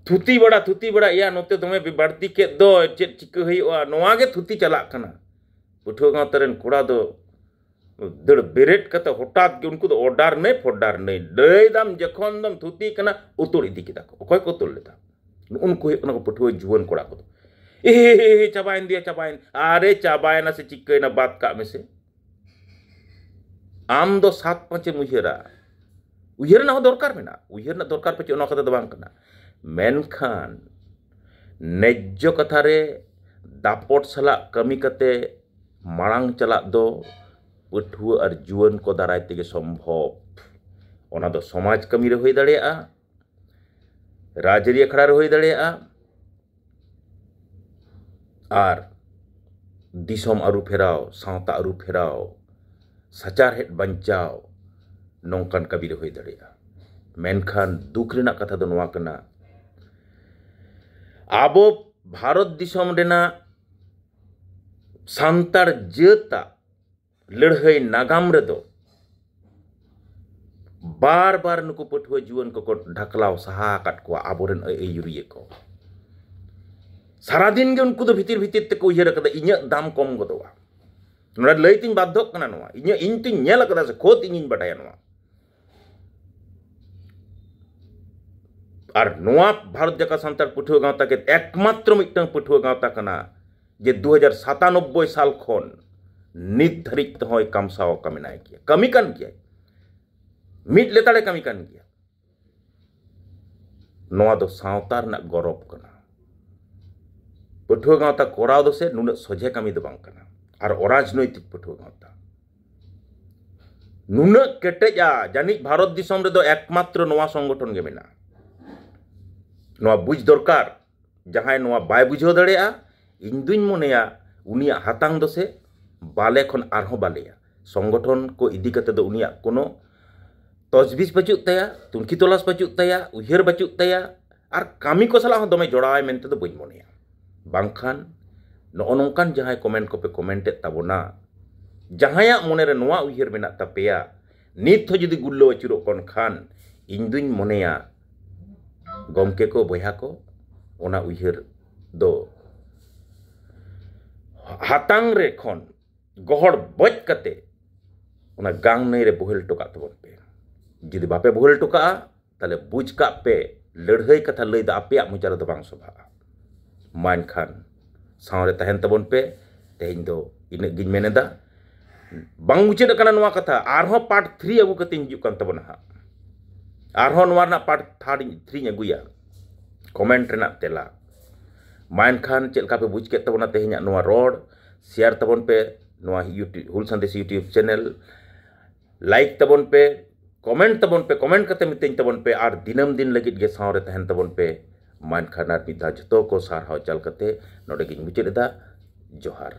ᱛᱷᱩᱛᱤ ᱵᱟᱲᱟ, ᱛᱷᱩᱛᱤ ᱵᱟᱲᱟ, ᱮᱭᱟ ᱱᱚᱛᱮ ᱫᱚᱢᱮ ᱵᱟᱹᱲᱛᱤ ᱠᱮᱫ ᱫᱚ, ᱪᱮᱫ ᱪᱤᱠᱟᱹ ᱦᱩᱭᱩᱜᱼᱟ, ᱱᱚᱣᱟ ᱜᱮ ᱛᱷᱩᱛᱤ ᱪᱟᱞᱟᱜ ᱠᱟᱱᱟ᱾ ᱯᱟᱹᱴᱷᱩᱣᱟᱹ ᱜᱟᱶᱛᱟ ᱨᱮᱱ ᱠᱚᱲᱟ ᱫᱚ ᱫᱟᱹᱲ ᱵᱮᱨᱮᱫ ᱠᱟᱛᱮ ᱦᱚᱴᱟᱛ ᱜᱮ ᱩᱱᱠᱩ ᱫᱚ ᱚᱰᱟᱨ ᱱᱟᱹᱭ ᱯᱷᱚᱰᱟᱨ ᱱᱟᱹᱭ ᱞᱟᱹᱭ ᱫᱟᱢ, ᱡᱚᱠᱷᱚᱱ ᱫᱚᱢ ᱛᱷᱩᱛᱤ ᱠᱟᱱᱟ, ᱩᱛᱩᱲ ᱤᱫᱤ ᱠᱮᱫᱟ ᱠᱚ᱾ ᱚᱠᱚᱭ ᱠᱚ ᱩᱛᱩᱲ ᱞᱮᱫᱟ? ᱱᱩᱜᱼᱩ ᱱᱩᱠᱩ ᱦᱩᱭᱩᱜ ᱠᱟᱱᱟ ᱠᱚ ᱯᱟᱹᱴᱷᱩᱣᱟᱹ ᱡᱩᱣᱟᱹᱱ ᱠᱚᱲᱟ ᱠᱚᱫᱚ᱾ ᱮ ᱪᱟᱵᱟᱭᱮᱱ ᱫᱤᱭᱟ, ᱪᱟᱵᱟᱭᱮᱱ, ᱟᱨᱮ ᱪᱟᱵᱟᱭᱮᱱᱟ ᱥᱮ ᱪᱤᱠᱟᱹᱭᱮᱱᱟ, ᱵᱟᱫ ᱠᱟᱜ ᱢᱮᱥᱮ᱾ ᱟᱢ ᱫᱚ ᱥᱟᱛ ᱯᱟᱸᱪᱮᱢ ᱩᱭᱦᱟᱹᱨᱟ᱾ ᱩᱭᱦᱟᱹᱨ ᱨᱮᱱᱟᱜ ᱦᱚᱸ ᱫᱚᱨᱠᱟᱨ ᱢᱮᱱᱟᱜᱼᱟ, ᱩᱭᱦᱟᱹᱨ ᱨᱮᱱᱟᱜ ᱫᱚᱨᱠᱟᱨ ᱯᱟᱪᱮᱫ ᱚᱱᱟ ᱠᱟᱛᱷᱟ ᱫᱚ ᱵᱟᱝ ᱠᱟᱱᱟ, ᱢᱮᱱᱠᱷᱟᱱ ᱱᱮᱡᱽᱡᱚ ᱠᱟᱛᱷᱟ ᱨᱮ ᱫᱟᱯᱚᱴ ᱥᱟᱞᱟᱜ ᱠᱟᱹᱢᱤ ᱠᱟᱛᱮ ᱢᱟᱲᱟᱝ ᱪᱟᱞᱟᱜ ᱫᱚ ᱯᱟᱹᱴᱷᱩᱣᱟᱹ ᱟᱨ ᱡᱩᱣᱟᱹᱱ ᱠᱚ ᱫᱟᱨᱟᱭ ᱛᱮᱜᱮ ᱥᱚᱢᱵᱷᱚᱵ᱾ ᱚᱱᱟ ᱫᱚ ᱥᱚᱢᱟᱡᱽ ᱠᱟᱹᱢᱤ ᱨᱮ ᱦᱩᱭ ᱫᱟᱲᱮᱭᱟᱜᱼᱟ, ᱨᱟᱡᱽᱟᱹᱨᱤ ᱟᱠᱷᱲᱟ ᱨᱮ ᱦᱩᱭ ᱫᱟᱲᱮᱭᱟᱜᱼᱟ, ᱟᱨ ᱫᱤᱥᱚᱢ ᱟᱹᱨᱩ ᱯᱷᱮᱨᱟᱣ, ᱥᱟᱶᱛᱟ ᱟᱹᱨᱩ ᱯᱷᱮᱨᱟᱣ, ᱥᱟᱪᱟᱨᱦᱮᱫ ᱵᱟᱧᱪᱟᱣ, ᱱᱚᱝᱠᱟᱱ ᱠᱟᱹᱢᱤ ᱨᱮ ᱦᱩᱭ ᱫᱟᱲᱮᱭᱟᱜᱼᱟ᱾ ᱢᱮᱱᱠᱷᱟᱱ ᱫᱩᱠ ᱨᱮᱱᱟᱜ ᱠᱟᱛᱷᱟ ᱫᱚ ᱱᱚᱣᱟ ᱠᱟᱱᱟ, ᱟᱵᱚ ᱵᱷᱟᱨᱚᱛ ᱫᱤᱥᱚᱢ ᱨᱮᱱᱟᱜ ᱥᱟᱱᱛᱟᱲ ᱡᱟᱹᱛᱟᱜ ᱞᱟᱹᱲᱦᱟᱹᱭ ᱱᱟᱜᱟᱢ ᱨᱮᱫᱚ ᱵᱟᱨ ᱵᱟᱨ ᱱᱩᱠᱩ ᱯᱟᱹᱴᱷᱩᱣᱟᱹ ᱡᱩᱣᱟᱹᱱ ᱠᱚᱠᱚ ᱰᱷᱟᱠᱞᱟᱣ ᱥᱟᱦᱟ ᱟᱠᱟᱫ ᱠᱚᱣᱟ ᱟᱵᱚᱨᱮᱱ ᱟᱹᱭᱩᱨᱤᱭᱟᱹ ᱠᱚ᱾ ᱥᱟᱨᱟᱫᱤᱱ ᱜᱮ ᱩᱱᱠᱩ ᱫᱚ ᱵᱷᱤᱛᱤᱨ ᱵᱷᱤᱛᱤᱨ ᱛᱮᱠᱚ ᱩᱭᱦᱟᱹᱨ ᱟᱠᱟᱫᱟ, ᱤᱧᱟᱹᱜ ᱫᱟᱢ ᱠᱚᱢ ᱜᱚᱫᱚᱜᱼᱟ᱾ ᱱᱚᱰᱮ ᱞᱟᱹᱭ ᱛᱤᱧ ᱵᱟᱫᱽᱫᱷᱚᱜ ᱠᱟᱱᱟ ᱱᱚᱣᱟ, ᱤᱧᱟᱹᱜ, ᱤᱧ ᱛᱤᱧ ᱧᱮᱞ ᱟᱠᱟᱫᱟ ᱥᱮ ᱠᱷᱳᱫ ᱤᱧᱤᱧ ᱵᱟᱰᱟᱭᱟ ᱱᱚᱣᱟ᱾ ᱟᱨ ᱱᱚᱣᱟ ᱵᱷᱟᱨᱚᱛ ᱡᱟᱠᱟᱛ ᱥᱟᱱᱛᱟᱲ ᱯᱟᱹᱴᱷᱩᱣᱟᱹ ᱜᱟᱶᱛᱟ ᱜᱮ ᱮᱠᱢᱟᱛᱨᱚ ᱢᱤᱫᱴᱟᱝ ᱯᱟᱹᱴᱷᱩᱣᱟᱹ ᱜᱟᱶᱛᱟ ᱠᱟᱱᱟ ᱡᱮ ᱫᱩ ᱦᱟᱡᱟᱨ ᱥᱟᱛᱟᱱᱚᱵᱵᱳᱭ ᱥᱟᱞ ᱠᱷᱚᱱ ᱱᱤᱛ ᱫᱷᱟᱹᱨᱤᱡ ᱛᱮᱦᱚᱸᱭ ᱠᱟᱢᱥᱟᱣ ᱟᱠᱟ ᱢᱮᱱᱟᱭ ᱜᱮᱭᱟ, ᱠᱟᱹᱢᱤ ᱠᱟᱱ ᱜᱮᱭᱟᱭ, ᱢᱤᱫ ᱞᱮᱛᱟᱲᱮ ᱠᱟᱹᱢᱤ ᱠᱟᱱ ᱜᱮᱭᱟ᱾ ᱱᱚᱣᱟ ᱫᱚ ᱥᱟᱶᱛᱟ ᱨᱮᱱᱟᱜ ᱜᱚᱨᱚᱵᱽ ᱠᱟᱱᱟ᱾ ᱯᱟᱹᱴᱷᱩᱣᱟᱹ ᱜᱟᱶᱛᱟ ᱠᱚᱨᱟᱣ ᱫᱚ ᱥᱮ ᱱᱩᱱᱟᱹᱜ ᱥᱚᱡᱷᱮ ᱠᱟᱹᱢᱤ ᱫᱚ ᱵᱟᱝ ᱠᱟᱱᱟ, ᱟᱨ ᱚᱨᱟᱡᱽᱱᱳᱭᱛᱤᱠ ᱯᱟᱹᱴᱷᱩᱣᱟᱹ ᱜᱟᱶᱛᱟ᱾ ᱱᱩᱱᱟᱹᱜ ᱠᱮᱴᱮᱡᱼᱟ, ᱡᱟᱹᱱᱤᱡ ᱵᱷᱟᱨᱚᱛ ᱫᱤᱥᱚᱢ ᱨᱮᱫᱚ ᱮᱠᱢᱟᱛᱨᱚ ᱱᱚᱣᱟ ᱥᱚᱝᱜᱚᱴᱷᱚᱱ ᱜᱮ ᱢᱮᱱᱟᱜᱼᱟ᱾ ᱱᱚᱣᱟ ᱵᱩᱡᱽ ᱫᱚᱨᱠᱟᱨ, ᱡᱟᱦᱟᱸᱭ ᱱᱚᱣᱟ ᱵᱟᱭ ᱵᱩᱡᱷᱟᱹᱣ ᱫᱟᱲᱮᱭᱟᱜᱼᱟ, ᱤᱧ ᱫᱩᱧ ᱢᱚᱱᱮᱭᱟ ᱩᱱᱤᱭᱟᱜ ᱦᱟᱛᱟᱝ ᱫᱚ ᱥᱮ ᱵᱟᱞᱮ ᱠᱷᱚᱱ ᱟᱨᱦᱚᱸ ᱵᱟᱞᱮᱭᱟ᱾ ᱥᱚᱝᱜᱚᱴᱷᱚᱱ ᱠᱚ ᱤᱫᱤ ᱠᱟᱛᱮ ᱫᱚ ᱩᱱᱤᱭᱟᱜ ᱠᱳᱱᱳ ᱛᱚᱡᱽᱵᱤᱡᱽ ᱵᱟᱹᱪᱩᱜ ᱛᱟᱭᱟ, ᱛᱩᱱᱠᱷᱤ ᱛᱚᱞᱟᱥ ᱵᱟᱹᱪᱩᱜ ᱛᱟᱭᱟ, ᱩᱭᱦᱟᱹᱨ ᱵᱟᱹᱪᱩᱜ ᱛᱟᱭᱟ, ᱟᱨ ᱠᱟᱹᱢᱤ ᱠᱚ ᱥᱟᱞᱟᱜ ᱦᱚᱸ ᱫᱚᱢᱮ ᱡᱚᱲᱟᱣᱟᱭ ᱢᱮᱱᱛᱮ ᱫᱚ ᱵᱟᱹᱧ ᱢᱚᱱᱮᱭᱟ᱾ ᱵᱟᱝᱠᱷᱟᱱ ᱱᱚᱜᱼᱚ ᱱᱚᱝᱠᱟᱱ ᱡᱟᱦᱟᱸᱭ ᱠᱚᱢᱮᱱᱴ ᱠᱚᱯᱮ ᱠᱚᱢᱮᱱᱴ ᱮᱫ ᱛᱟᱵᱚᱱᱟ, ᱡᱟᱦᱟᱸᱭᱟᱜ ᱢᱚᱱᱮᱨᱮ ᱱᱚᱣᱟ ᱩᱭᱦᱟᱹᱨ ᱢᱮᱱᱟᱜ ᱛᱟᱯᱮᱭᱟ, ᱱᱤᱛ ᱦᱚᱸ ᱡᱩᱫᱤ ᱜᱩᱨᱞᱟᱹᱣ ᱟᱹᱪᱩᱨᱚᱜ ᱠᱟᱱ ᱠᱷᱟᱱ, ᱤᱧ ᱫᱩᱧ ᱢᱚᱱᱮᱭᱟ ᱜᱚᱢᱠᱮ ᱠᱚ, ᱵᱚᱭᱦᱟ ᱠᱚ, ᱚᱱᱟ ᱩᱭᱦᱟᱹᱨ ᱫᱚ ᱦᱟᱛᱟᱝ ᱨᱮ ᱠᱷᱚᱱ ᱜᱚᱦᱚᱲ ᱵᱚᱡ ᱠᱟᱛᱮ ᱚᱱᱟ ᱜᱟᱝ ᱱᱟᱹᱭ ᱨᱮ ᱵᱚᱦᱮᱞ ᱦᱚᱴᱚ ᱠᱟᱜ ᱛᱟᱵᱚᱱ ᱯᱮ᱾ ᱡᱩᱫᱤ ᱵᱟᱯᱮ ᱵᱚᱦᱮᱞ ᱦᱚᱴᱚ ᱠᱟᱜᱼᱟ, ᱛᱟᱦᱞᱮ ᱵᱩᱡᱽ ᱠᱟᱜ ᱯᱮ, ᱞᱟᱹᱲᱦᱟᱹᱭ ᱠᱟᱛᱷᱟ ᱞᱟᱹᱭ ᱫᱚ ᱟᱯᱮᱭᱟᱜ ᱢᱚᱪᱟ ᱨᱮᱫᱚ ᱵᱟᱝ ᱥᱚᱵᱷᱟᱜᱼᱟ᱾ ᱢᱟ ᱮᱱᱠᱷᱟᱱ ᱥᱟᱶᱨᱮ ᱛᱟᱦᱮᱱ ᱛᱟᱵᱚᱱ ᱯᱮ᱾ ᱛᱮᱦᱮᱧ ᱫᱚ ᱤᱱᱟᱹᱜ ᱜᱤᱧ ᱢᱮᱱᱮᱫᱟ᱾ ᱵᱟᱝ ᱢᱩᱪᱟᱹᱫ ᱟᱠᱟᱱᱟ ᱱᱚᱣᱟ ᱠᱟᱛᱷᱟ, ᱟᱨᱦᱚᱸ ᱯᱟᱨᱴ ᱛᱷᱨᱤ ᱟᱹᱜᱩ ᱠᱟᱛᱮᱧ ᱦᱤᱡᱩᱜ ᱠᱟᱱ ᱛᱟᱵᱚᱱᱟ ᱦᱟᱸᱜ᱾ ᱟᱨᱦᱚᱸ ᱱᱚᱣᱟ ᱨᱮᱱᱟᱜ ᱯᱟᱨᱴ ᱛᱷᱨᱤᱧ ᱟᱹᱜᱩᱭᱟ, ᱠᱚᱢᱮᱱᱴ ᱨᱮᱱᱟᱜ ᱛᱮᱞᱟ᱾ ᱢᱟ ᱮᱱᱠᱷᱟᱱ ᱪᱮᱫ ᱞᱮᱠᱟ ᱯᱮ ᱵᱩᱡᱽ ᱠᱮᱫ ᱛᱟᱵᱚᱱᱟ ᱛᱮᱦᱮᱧᱟᱜ ᱱᱚᱣᱟ ᱨᱚᱲ? ᱥᱮᱭᱟᱨ ᱛᱟᱵᱚᱱ ᱯᱮ ᱱᱚᱣᱟ YouTube, ᱦᱩᱞ ᱥᱟᱸᱫᱮᱥ YouTube ᱪᱮᱱᱮᱞ, ᱞᱟᱭᱤᱠ ᱛᱟᱵᱚᱱ ᱯᱮ, ᱠᱚᱢᱮᱱᱴ ᱛᱟᱵᱚᱱ ᱯᱮ, ᱠᱚᱢᱮᱱᱴ ᱠᱟᱛᱮ ᱢᱤᱛᱟᱹᱧ ᱛᱟᱵᱚᱱ ᱯᱮ, ᱟᱨ ᱫᱤᱱᱟᱹᱢ ᱫᱤᱱ ᱞᱟᱹᱜᱤᱫ ᱜᱮ ᱥᱟᱶᱨᱮ ᱛᱟᱦᱮᱱ ᱛᱟᱵᱚᱱ ᱯᱮ᱾ ᱢᱟ ᱮᱱᱠᱷᱟᱱ ᱟᱨ ᱢᱤᱫ ᱫᱷᱟᱣ ᱡᱷᱚᱛᱚ ᱠᱚ ᱥᱟᱨᱦᱟᱣ ᱪᱟᱞ ᱠᱟᱛᱮ ᱱᱚᱰᱮ ᱜᱤᱧ ᱢᱩᱪᱟᱹᱫ ᱮᱫᱟ᱾ ᱡᱚᱦᱟᱨ᱾